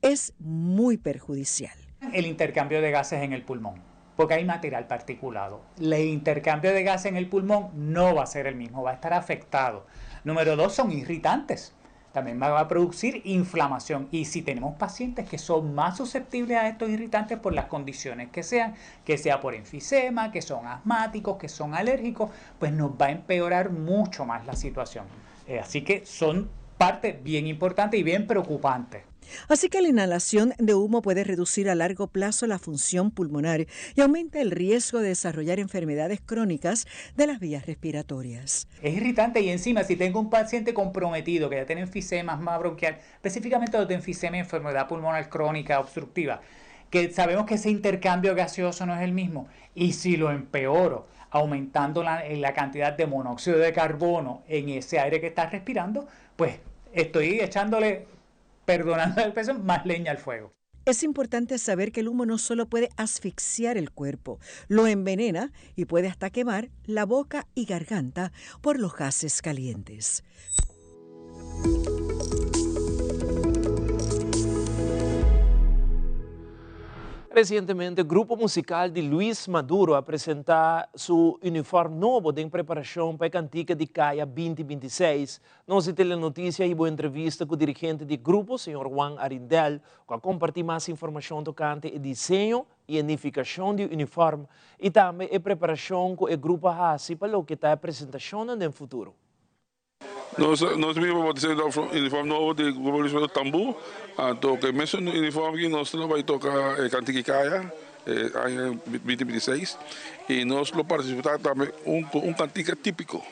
es muy perjudicial. El intercambio de gases en el pulmón, porque hay material particulado. El intercambio de gases en el pulmón no va a ser el mismo, va a estar afectado. Número dos, son irritantes. También va a producir inflamación. Y si tenemos pacientes que son más susceptibles a estos irritantes por las condiciones que sean, que sea por enfisema, que son asmáticos, que son alérgicos, pues nos va a empeorar mucho más la situación. Eh, así que son parte bien importante y bien preocupante. Así que la inhalación de humo puede reducir a largo plazo la función pulmonar y aumenta el riesgo de desarrollar enfermedades crónicas de las vías respiratorias. Es irritante y encima si tengo un paciente comprometido que ya tiene enfisema, asma bronquial, específicamente los de enfisema y enfermedad pulmonar crónica obstructiva, que sabemos que ese intercambio gaseoso no es el mismo y si lo empeoro aumentando la, la cantidad de monóxido de carbono en ese aire que estás respirando, pues estoy echándole perdonando el peso, más leña al fuego. Es importante saber que el humo no solo puede asfixiar el cuerpo, lo envenena y puede hasta quemar la boca y garganta por los gases calientes. Resientemente grupo musical di Luis Maduro a presenta su uniform nobo den preparacion pa e cantica di Caya binti binti seis. Nos di Telenoticia hibo entrevista cu dirigente di grupo, señor Juan Arindel, cu a comparti mas informacion tocante e diseño y e nificacion di uniform y tambe e preparacion cu e grupo a haci pa loke ta e presentacionnan den futuro. Nos nos bin pa diseño uniform nobo di Grupo Luis Maduro Tambú. Anto ku e mesun uniform aki nos lo bai toka e Kantika Kaya e aña binti binti seis i nos lo partisipá tambe un ku un kantika típiko.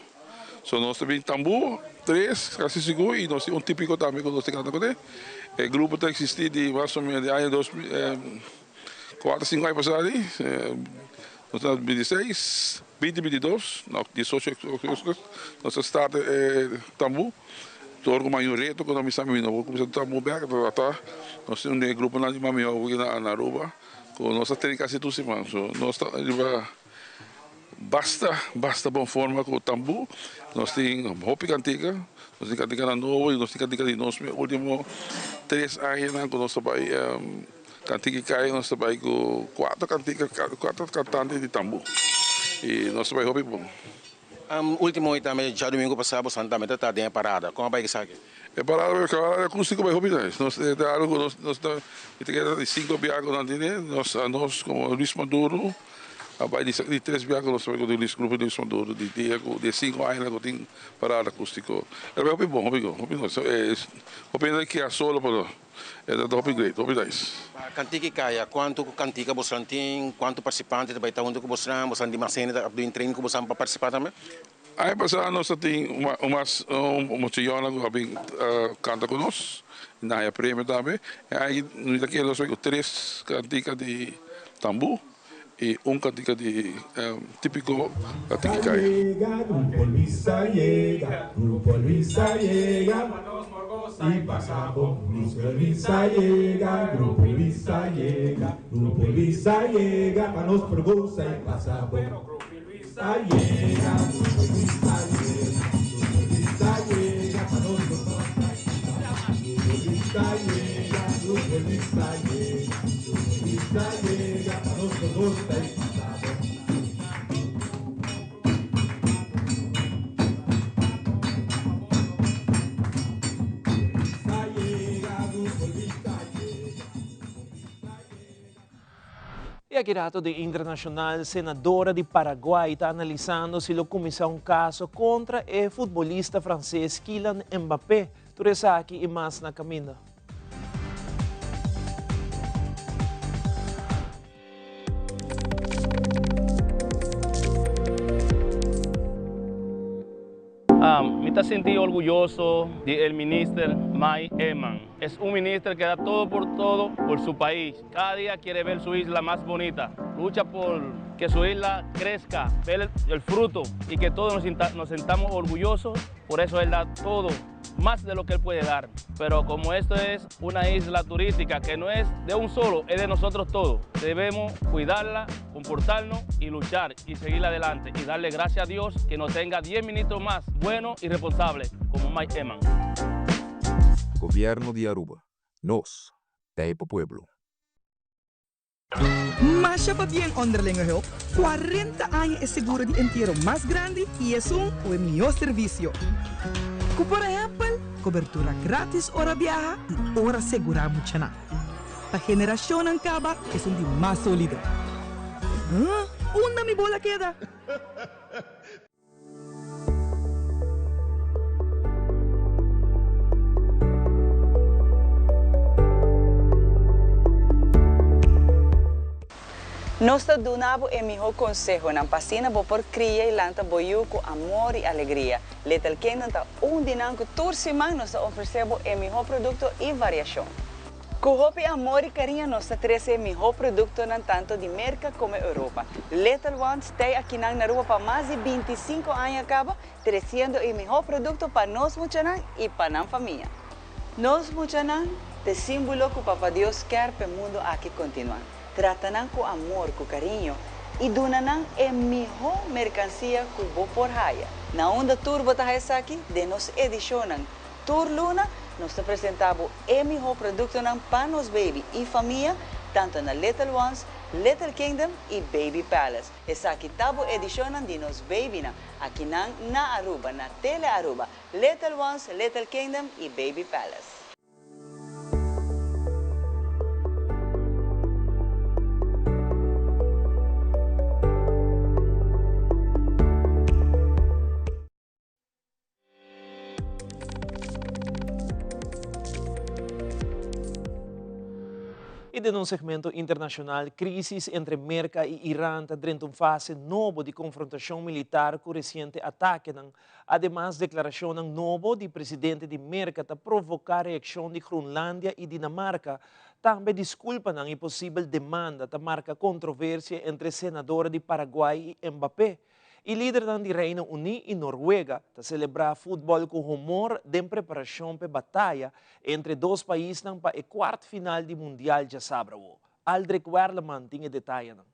So nos ta bin tambú tres kasi sigur i nos tin un típiko tambe ku nos ta kanta kuné. E grupo ta eksistí di mas o menos di aña dos mil kuater sinku aña pasá di nos ta binti seis. Binti binti dos, na diesocho agosto, nos a start e tambú. Tur ku maña un reto ku nos misa mi no por kuminsá tambú bèk, pero ata nos tin un den e gruponan di mami hopi aki na Aruba ku nos ta train kasi tur siman. So nos ta riba basta basta bon forma ku tambú. Nos tin hopi kantika, nos tin kantikanan nobo i nos tin kantika di nos ultimo tres añanan ku nos ta bai. Kantika i kai nos ta bai ku kuater kantika, kuater kantante di tambu i nos ta bai hopi bon. Ultimo i tambe djadumingu pasá bosan tambe ta ta den e parada. Kon a bai esaki? E parada bai parada akústiko bai hopi nice. Nos e ta algu ku nos nos ta mi ta kere ta di sinku biaha ku nan tene. Nos anos komo Luis Maduro a bai di di tres biaha ku nos ta bai ku Luis grupo di Luis Maduro di dia ku di e sinku añanan ku tin parada akústiko. E bai hopi bon hopi hopi hopi hende a keda solo pero. E ta hopi great, hopi nice. Pa Kantika i Kaya, kuantu kantika bosnan tin? Kuantu partisipante ta bai ta huntu ku bosnan? Bosnan di mas hende ta ap doing training ku bosnan pa partisipá tambe? Aña pasá nos ta tin mas un muchachona ku a bin kanta ku nos, nan a haña premio tambe. E aña aki mi ta kere nos bai ku tres kantika di tambú. I un kantika di tipiko Kantika Kaya. Yega, Grupo Luisa yega, Grupo Luisa yega, y pasa bon. Grupo Luisa yega, Grupo Luisa yega, Grupo Luisa yega, pa nos por goza y pasa bon. Grupo Luisa yega, Grupo Luisa yega, Grupo Luisa yega, pa nos por goza y pasa bon. Grupo Luisa yega, Grupo Luisa yega, Grupo Luisa yega, pa nos por goza y pasa bon. Y aki rato di internacional, senadora di Paraguay ta analisando si lo cuminsa un caso contra e futbolista frances Kylian Mbappé. Tur esaki y mas na caminda. Mi ta sinti orguyoso di el minister Mike Eman. Es un minister que da todo por todo por su pais. Cada dia quiere ver su isla mas bonita. Lucha por que su isla crezca, ver el fruto y que todos nos, nos sentamos orgullosos. Por eso él da todo más de lo que él puede dar. Pero como esto es una isla turística que no es de un solo, es de nosotros todos, debemos cuidarla, comportarnos y luchar y seguir adelante y darle gracias a Dios que nos tenga 10 ministros más buenos y responsables como Mike Eman. Gobierno di Aruba, nos ta e pa pueblo. Masha pabien Onderlinge Hulp, cuarenta aña e seguro di entiero mas grandi y esun cu e mihor servicio. Cu por ehempel, cobertura gratis ora biaha y ora segura muchanan. Pa generacionnan caba esun di mas solido. Huh? Unda mi bola keda? Nos ta duna bo e mihó konsehonan pa asina bo por kria i lanta bo yu ku amor i alegria. Little Kingdom ta un di nan ku tur siman nos ta ofresé bo e mihó produkto i variashon. Ku hopi amor i kariño nos ta trese e mihó produktonan tanto di Merka komo Europa. Little Ones tei akinan na Aruba pa mas di 25 aña kaba, tresiendo e mihó produkto pa nos muchanan i pa nan famia. Nos muchanan t'e símbolo ku Papa Dios kier p'e mundu aki kontinuá. Trata nan ku amor, ku kariño i duna nan e mihó merkansia ku bo por haya. Na unda tur bo ta haya esaki? Den nos edishonnan Tur luna nos ta presenta bo e miho productonan pa nos baby y famia tanto na Little Ones, Little Kingdom y Baby Palace. Esaki ta bo edicionnan di nos babynan akinan na Aruba na Tele Aruba, Little Ones, Little Kingdom y Baby Palace. I den un segmento internashonal, krísis entre Merka i Iran ta drenta un fase nobo di konfrontashon militar ku resiente atakenan. Ademas, deklarashonnan nobo di presidente di Merka ta provoká reakshon di Groenlandia i Dinamarka. Tambe diskulpanan i posibel demanda ta marka kontroversia entre senadora di Paraguay i Mbappé. E lidernan di Reino Uní i Noruega ta selebrá futbòl ku humor den preparashon p'e bataya entre dos paisnan pa e kuart final di Mundial djasabra awo. Aldrich Werleman tin e detayenan.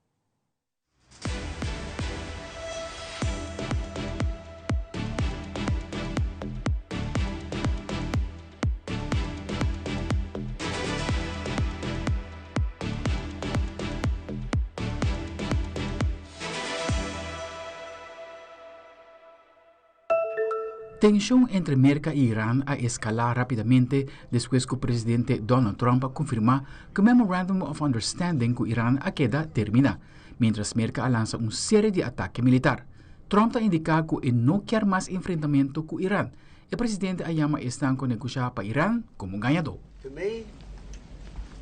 Tenshon entre Merka i Iran a eskalá rápidamente despues ku presidente Donald Trump a konfirmá ku Memorandum of Understanding ku Iran a keda terminá, miéntras Merka a lansa un serie di atake militar. Trump ta indiká ku e no kier mas enfrentamentu ku Iran. E presidente a yama esnan ku a negoshá pa Iran komo gañadó. To me,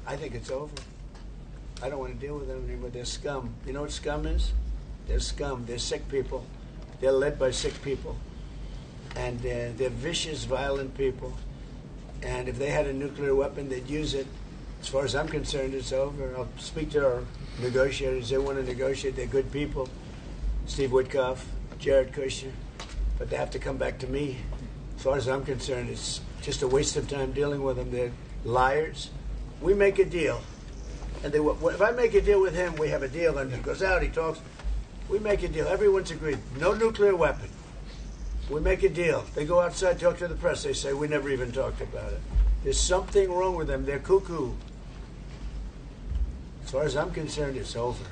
I think it's over. I don't want to deal with them anymore. They're scum. You know what scum is? They're scum. They're sick people. They're led by sick people. And they're, they're vicious, violent people. And if they had a nuclear weapon, they'd use it. As far as I'm concerned, it's over. I'll speak to our negotiators. They want to negotiate. They're good people. Steve Witkoff, Jared Kushner. But they have to come back to me. As far as I'm concerned, it's just a waste of time dealing with them. They're liars. We make a deal. And they, if I make a deal with him, we have a deal. And he goes out, he talks. We make a deal. Everyone's agreed. No nuclear weapon. We make a deal. They go outside, talk to the press. They say, we never even talked about it. There's something wrong with them. They're cuckoo. As far as I'm concerned, it's over.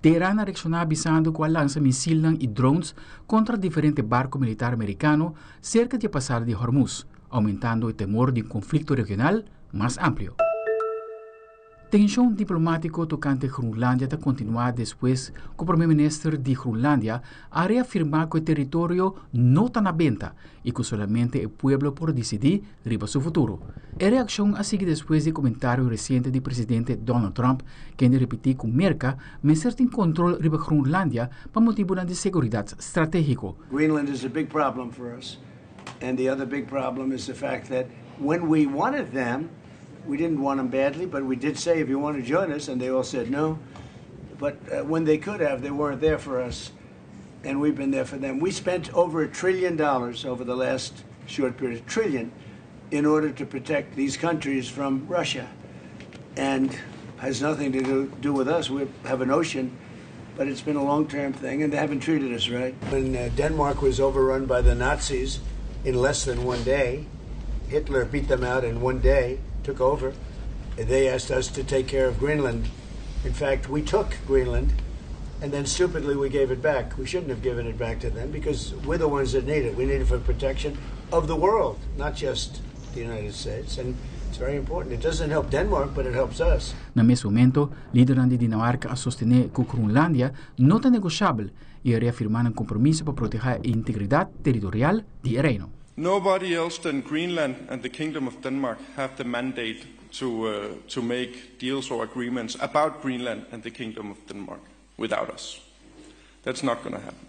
Teheran a reakshoná bisando ku a lansa misilnan i drones kontra diferente barku militar merikano serka di e pasada di Hormuz, oumentando e temor di un konflikto regional mas amplio. Tenshon diplomátiko tokante Groenlandia ta kontinuá despues ku promé minister di Groenlandia a reafirmá ku e teritorio no ta na benta i ku solamente e pueblo por disidí riba su futuro. E reakshon a sigui despues di komentario resiente di presidente Donald Trump, kende ripití ku Merka mester tin kontrol riba Groenlandia pa motibunan di seguridat stratégiko. Greenland is a big problem for us. And the other big problem is the fact that when we wanted them, we didn't want them badly, but we did say, if you want to join us, and they all said no. But uh, when they could have, they weren't there for us, and we've been there for them. We spent over a trillion dollars over the last short period, trillion, in order to protect these countries from Russia. And has nothing to do, do with us. We have an ocean, but it's been a long term thing, and they haven't treated us right. When uh, Denmark was overrun by the Nazis in less than one day, Hitler beat them out in one day, took over. They asked us to take care of Greenland. In fact, we took Greenland, and then stupidly we gave it back. We shouldn't have given it back to them because we're the ones that need it. We need it for protection of the world, not just the United States. And it's very important. It doesn't help Denmark, but it helps us. Na mes momento, lidernan di Dinamarca a sostene cu Groenlandia no ta negociabel y a reafirma nan compromiso pa proteha e integridad territorial di e reino. Nobody else than Greenland and the Kingdom of Denmark have the mandate to, uh, to make deals or agreements about Greenland and the Kingdom of Denmark without us. That's not going to happen.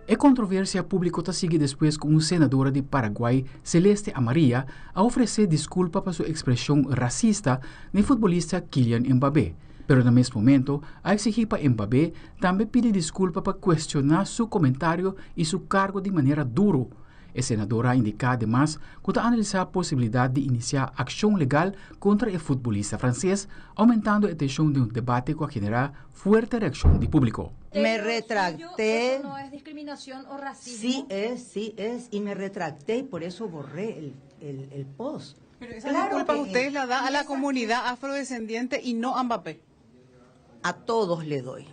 E controversia publico ta sigui despues cu un senadora di Paraguay, Celeste Amarilla, a ofrece disculpa pa su expresion racista n'e futbolista Kylian Mbappé, pero na mes momento a exigi pa Mbappé tambe pidi disculpa pa cuestiona su comentario y su cargo di manera duro. E senadora a indica ademas cu ta analisa posibilidad di inicia accion legal contra e futbolista frances, aumentando e tension den un debate cu a genera fuerte reaccion di publico. Me retracté. ¿Eso no es discriminación o racismo? Sí es, sí es. Y me retracté y por eso borré el, el, el post. Pero esa claro disculpa usted la da a la comunidad afrodescendiente y no a Mbappé. A todos le doy.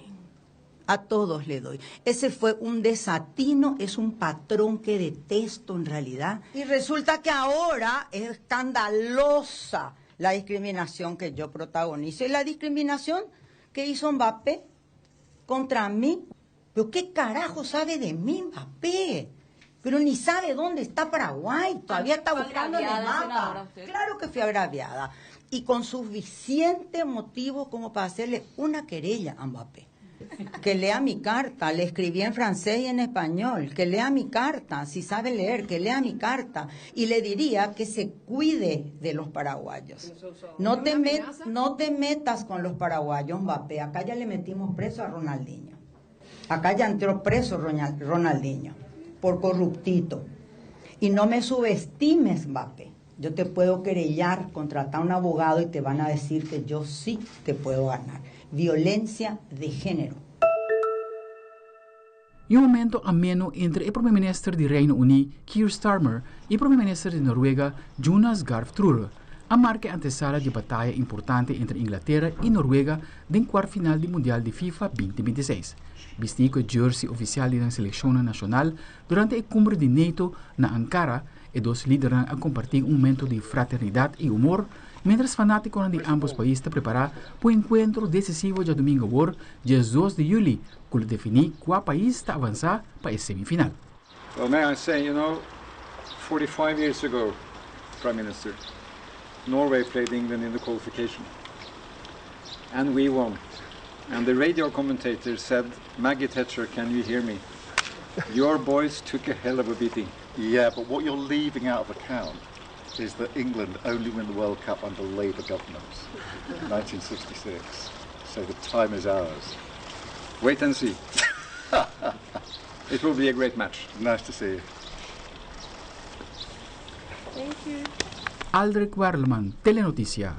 A todos le doy. Ese fue un desatino, es un patrón que detesto en realidad. Y resulta que ahora es escandalosa la discriminación que yo protagonizo. Y la discriminación que hizo Mbappé contra mí. ¿Pero qué carajo sabe de mí Mbappé? Pero ni sabe dónde está Paraguay, todavía está buscando en el mapa. Claro que fui agraviada. Y con suficiente motivo como para hacerle una querella a Mbappé. Que lea mi carta, le escribí en francés y en español, que lea mi carta, si sabe leer, que lea mi carta. Y le diría que se cuide de los paraguayos. No te, met, no te metas con los paraguayos, Mbappé. Acá ya le metimos preso a Ronaldinho. Acá ya entró preso Ronaldinho por corruptito. Y no me subestimes, Mbappé. Yo te puedo querellar, contratar a un abogado y te van a decir que yo sí te puedo ganar. Violencia de género. E un momento ameno entre e Prome Minister di Reino Uni, Keir Starmer, y Prome Minister di Noruega, Jonas Gahr Støre, a marca e antesala di bataya importante entre Inglatera y Noruega den cuart final di Mundial di FIFA 2026. Bisti cu e jersey oficial di nan seleccion nacional durante e cumbre di NATO na Ankara, e dos lidernan a comparti un momento di fraternidad y humor, mientras fanaticonan di ambos pais ta prepara pa un encuentro decisivo diadomingo awor, 12 di juli, cu lo defini cua pais ta avansa pa e semifinal. Well, may I say, you know, 45 years ago, Prime Minister, Norway played England in the qualification. And we won. And the radio commentator said, Maggie Thatcher, can you hear me? Your boys took a hell of a beating. Yeah, but what you're leaving out of account is that England only win the World Cup under Labour governments, 1966. So the time is ours. Wait and see. It will be a great match. Nice to see you. Thank you. Aldrich Werleman, Telenoticia.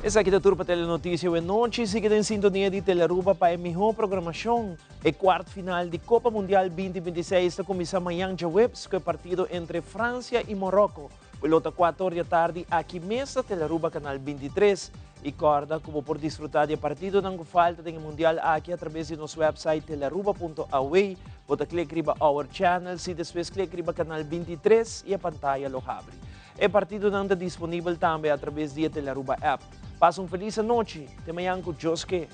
Esaki ta tur pa Telenoticia awe nochi. Sigui den sintonia di Telearuba pa e miho programacion. E cuart final di Copa Mundial 2026 ta cuminsa mañan djaweps cu e partido entre Francia y Morocco. Pelota cuater or di atardi aki mes na Telearuba Canal 23. Y corda cu bo por disfruta di e partidonan cu falta den e Mundial aki a traves di nos website telearuba.aw. Bo ta click riba Our Channels y despues click riba Canal 23 y e pantaya lo habri. E partidonan ta disponibel tambe a traves di e Telearuba app. Pasa un feliz anochi. Te mañan cu Dios ke.